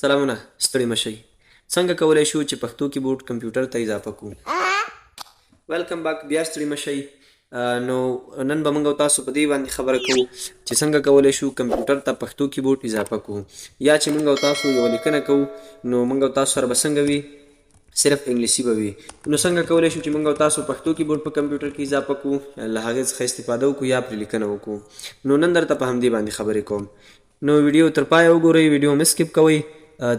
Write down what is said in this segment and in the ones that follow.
سلامونه ستړي مه شئ څنګه کولای شو چې پښتو کیبورډ کمپیوټر ته اضافه کو؟ ویلکم باک، بیا ستړي مه شئ. نو نن به موږ او تاسو په دې باندې خبره کوو چې څنګه کولای شو کمپیوټر ته پښتو کیبورډ اضافه کو، یا چې موږ او تاسو یوه لیکنه کوو نو موږ او تاسو سره به څنګه وي؟ صرف انګلیسي به وي. نو څنګه کولای شو چې موږ او تاسو پښتو کیبورډ په کمپیوټر کې اضافه کو، له هغې څخه استفاده وکړو یا پرې لیکنه وکړو؟ نو نن درته په همدې باندې خبرې کوم. نو ویډیو تر پایه وګورئ، ویډیو مه سکیپ کوئ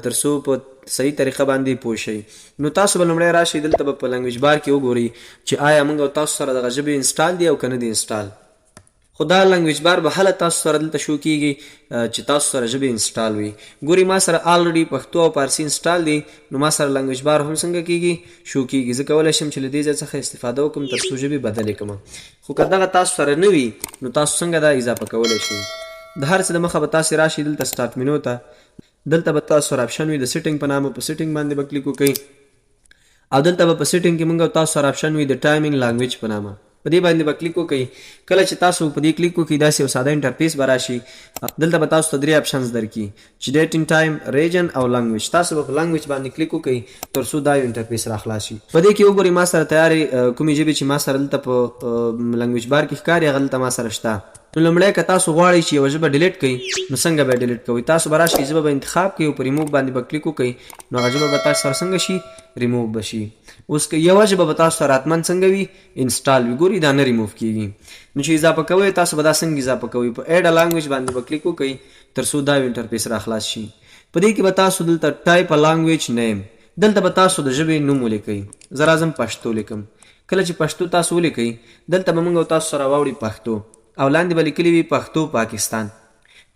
تر څو په صحیح طریقه باندې پوه شئ. نو تاسو به لومړی راشئ دلته به په لنګویج بار کې وګورئ چې آیا موږ او تاسو سره دغه ژبې انسټال دي او که نه دي انسټال. خو دا لنګویج بار به هله تاسو سره دلته شو کیږي چې تاسو سره ژبې انسټال وي. ګوري ما سره آلریډي پښتو او پارسي انسټال دي، نو ما سره لنګویج بار هم څنګه کیږي؟ شو کیږي. زه کولی شم چې له دې ځای څخه استفاده وکړم تر څو ژبې بدلې کړم. خو که دغه تاسو سره نه وي نو تاسو څنګه دا اضافه کولی شئ؟ د هر څه د مخه به تاسو راشئ دلته سټارټ مینو ته. دلته به تاسو سره آپشن وي د سیټینګ په نامه، په سیټینګ باندې به کلیک وکړئ او دلته به په سیټینګ کې موږ او تاسو سره آپشن وي د ټایمینګ لانګویج په نامه، په دې باندې به کلیک وکړئ. کله چې تاسو په دې کلیک وکړئ داسې یو ساده انټرفیس به راشي. دلته به تاسو ته درې آپشنز درکړي چې ډیټ ان ټایم، ریجن او لانګویج. تاسو به په لانګویج باندې کلیک وکړئ تر څو دا یو انټرفیس را خلاص شي. په دې کې وګورئ ما سره تیارې کومې ژبې چې ما سره دلته په لانګویج بار کې ښکاري هغه دلته ما سره شته. نو لومړی که تاسو غواړئ چې یوه ژبه ډیلیټ کړئ نو څنګه به یې ډیلیټ کوئ؟ تاسو به راشئ ژبه به انتخاب کړئ او په ریموو باندې به کلیک وکړئ، نو هغه ژبه به تاسو سره څنګه شي؟ ریموو به شي. اوس که یوه ژبه به تاسو سره حتما څنګه وي؟ انسټال وي. ګورئ دا نه ریموو کیږي. نو چې اضافه کوئ تاسو به دا څنګه اضافه کوئ؟ په ایډ ا لانګویج باندې به کلیک وکړئ تر څو دا یو انټرفیس را خلاص شي. په دې کې به تاسو دلته ټایپ ا لانګویج نیم، دلته به تاسو د ژبې نوم ولیکئ. زه راځم پښتو لیکم. کله چې پښتو تاسو ولیکئ دلته به موږ او تاسو سره واوړي پښتو او لاندې به لیکلي وي پښتو پاکستان.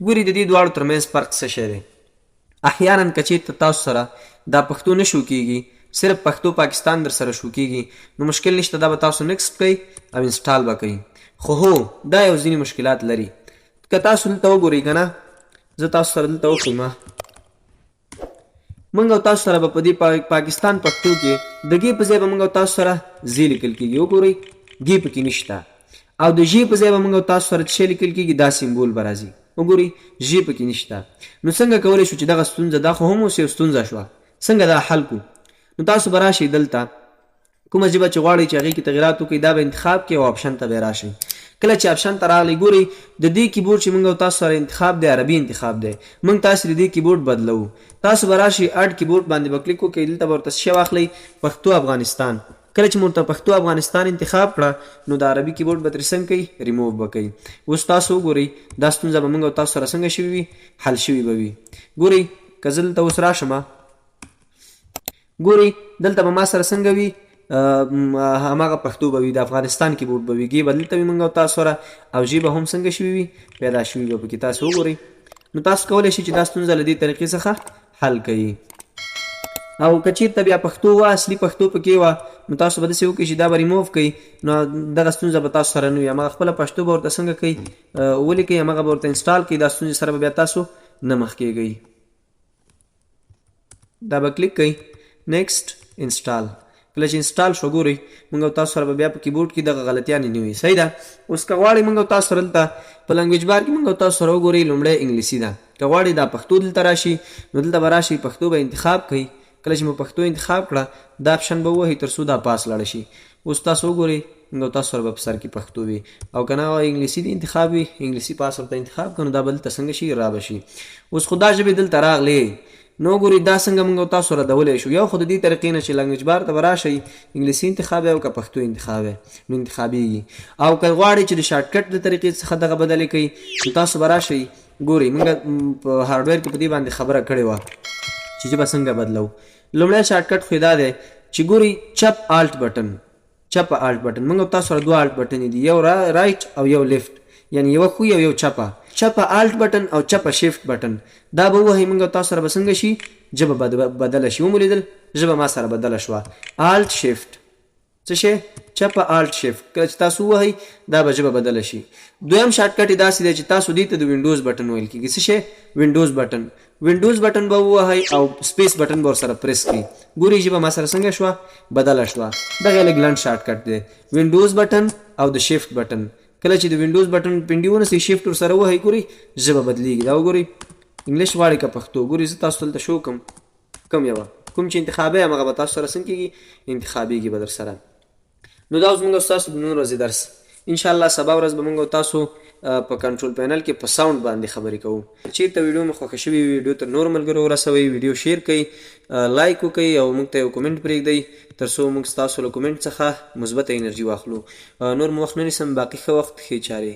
ګوري د دې دواړو ترمنځ فرق څه شی دی؟ احیانا که چیرته تاسو سره دا پښتو نه شو کیږي، صرف پښتو پاکستان در سره شو کیږي، نو مشکل نشته، دا به تاسو نکسټ کړئ او انسټال به کړئ. خو هو دا یو ځینې مشکلات لري. که تاسو دلته وګورئ کنه، زه تاسو سره دلته وښیم، موږ او تاسو سره به په دې پاکستان پښتو کې د ګې په ځای به موږ او تاسو سره زی لیکل کیږي. وګورئ ګې پکې نشته، او د ژې په ځای به موږ او تاسو سره څه لیکل کیږي؟ دا سیمبول به راځي. وګورئ ژې پکې نشته. نو څنګه کولی شو چې دغه ستونزه، دا خو هم اوس یو ستونزه شوه، څنګه دا حل کو؟ نو تاسو به راشئ دلته کومه ژبه چې غواړئ چې هغې کې تغیرات وکړئ دا به انتخاب کړئ او آپشن ته به راشئ. کله چې آپشن ته راغلئ ګورئ د دې کیبورډ چې موږ او تاسو سره انتخاب دی عربي انتخاب دی، موږ تاسو د دې کیبورډ بدلوو. تاسو به راشئ اډ کیبورډ باندې به کلیک وکړئ، دلته به ورته څه واخلئ؟ پښتو افغانستان. کله چې مو ورته پښتو افغانستان انتخاب کړه نو د عربي کیبورډ به ترې څنګه کوي؟ ریموو به کوي. اوس تاسو وګورئ دا ستونزه به موږ او تاسو سره څنګه شوي وي؟ حل شوي به وي. ګورئ که زه دلته اوس راشم ګوري دلته به ما سره څنګه وي؟ هماغه پښتو به وي، د افغانستان کیبورډ به وي، ګې به دلته وي موږ او تاسو سره، او ژې به هم څنګه شوي وي؟ پیدا شوي به پکې. تاسو وګورئ. نو تاسو کولی شئ چې دا ستونزه له دې طریقې څخه حل کړئ. او که چیرته بیا پښتو وه، اصلي پښتو پکې وه، نو تاسو به داسې وکړئ چې دا به ریموو کړئ، نو دغه ستونزه به تاسو سره نه وي. هماغه خپله پښتو به ورته څنګه کړئ؟ ولیکئ، هماغه به ورته انسټال کړئ، دا ستونزې سره به بیا تاسو نه مخ کېږئ. دا به کلیک کړئ نیکسټ انسټال. کله چې انسټال شو ګورئ موږ او تاسو سره به بیا په کیبورډ کې دغه غلطیانې نه وي. صحیح ده. اوس که غواړئ موږ او تاسو سره دلته په لنګویج بار کې موږ او تاسو سره وګورئ لومړی انګلیسي ده، که غواړئ دا پښتو دلته راشي نو دلته به راشي پښتو به انتخاب کړئ. کله چې مو پښتو انتخاب کړه دا آپشن به ووهئ تر څو دا پاس لاړه شي. اوس تاسو وګورئ موږ او تاسو سره به په سر کې پښتو وي، او که نه انګلیسي دې انتخاب وي انګلیسي پاس ورته انتخاب کړه نو دا به دلته څنګه شي؟ را به شي. اوس خو دا ژبې دلته راغلې، نو ګورئ دا څنګه موږ او تاسو ردولی شو؟ یو خو د دې طریقې نه چې لنګویج بار ته به راشئ انګلیسي انتخاب او که پښتو انتخاب نو انتخابیږي. او که غواړئ چې د شارټکټ د طریقې څخه دغه بدلې کړئ نو تاسو به راشئ ګورئ موږ په هارډویر کې په دې باندې خبره کړې وه چې ژبه څنګه بدلو. لومړی شارټکټ خو دا دی چې ګورئ چپ آلټ بټن، چپه آلټ بټن، موږ او تاسو سره دوه آلټ بټن دي، یو رایټ او یو لیفټ، یعنی یو ښوی او یو چپه. چپه آلټ بټن او چپه شیفټ بټن دا به ووهئ، موږ او تاسو سره به څنګه شي؟ ژبه بدله شي. ومو لیدل ژبه ما سره بدله شوه. آلټ شیفټ څه شی؟ چپه آلټ شیفټ کله چې تاسو ووهئ دا به ژبه بدله شي. دویم شارټکټ یې داسې دی چې تاسو دې ته د وینډوز بټن ویل کېږي. څه شی؟ وینډوز بټن. وینډوز بټن به ووهئ او سپیس بټن به ورسره پریس کړئ. ګورئ ژبه ما سره څنګه شوه؟ بدله شوه. دغه لږ لنډ شارټکټ دی، وینډوز بټن او د شیفټ بټن. کله چې د وینډوز بټن پنډي ونیسئ شیفټ ورسره ووهئ ګورئ ژبه بدلیږي. دا وګورئ انګلیش غواړئ که پښتو؟ ګورئ زه تاسو دلته شو کوم، کوم یوه کوم چې انتخابي هغه به تاسو سره څنګه کېږي، انتخابېږي به در سره. نو دا اوس موږ تاسو د نن ورځې درس. ان شاء الله سبا ورځ به موږ تاسو په کنټرول پینل کې په ساوند باندې خبرې کوو. چیرته ویډیو مو خوښه شوې وي، ویډیو تر نورو ملګرو ورسوئ، ویډیو شیر کړئ، لایک وکړئ او موږ ته یو کومنټ پرېږدئ تر څو موږ ستاسو له کومنټ څخه مثبته انرژي واخلو. نور مو وخت نه نیسم، باقي ښه وخت، ښې چارې.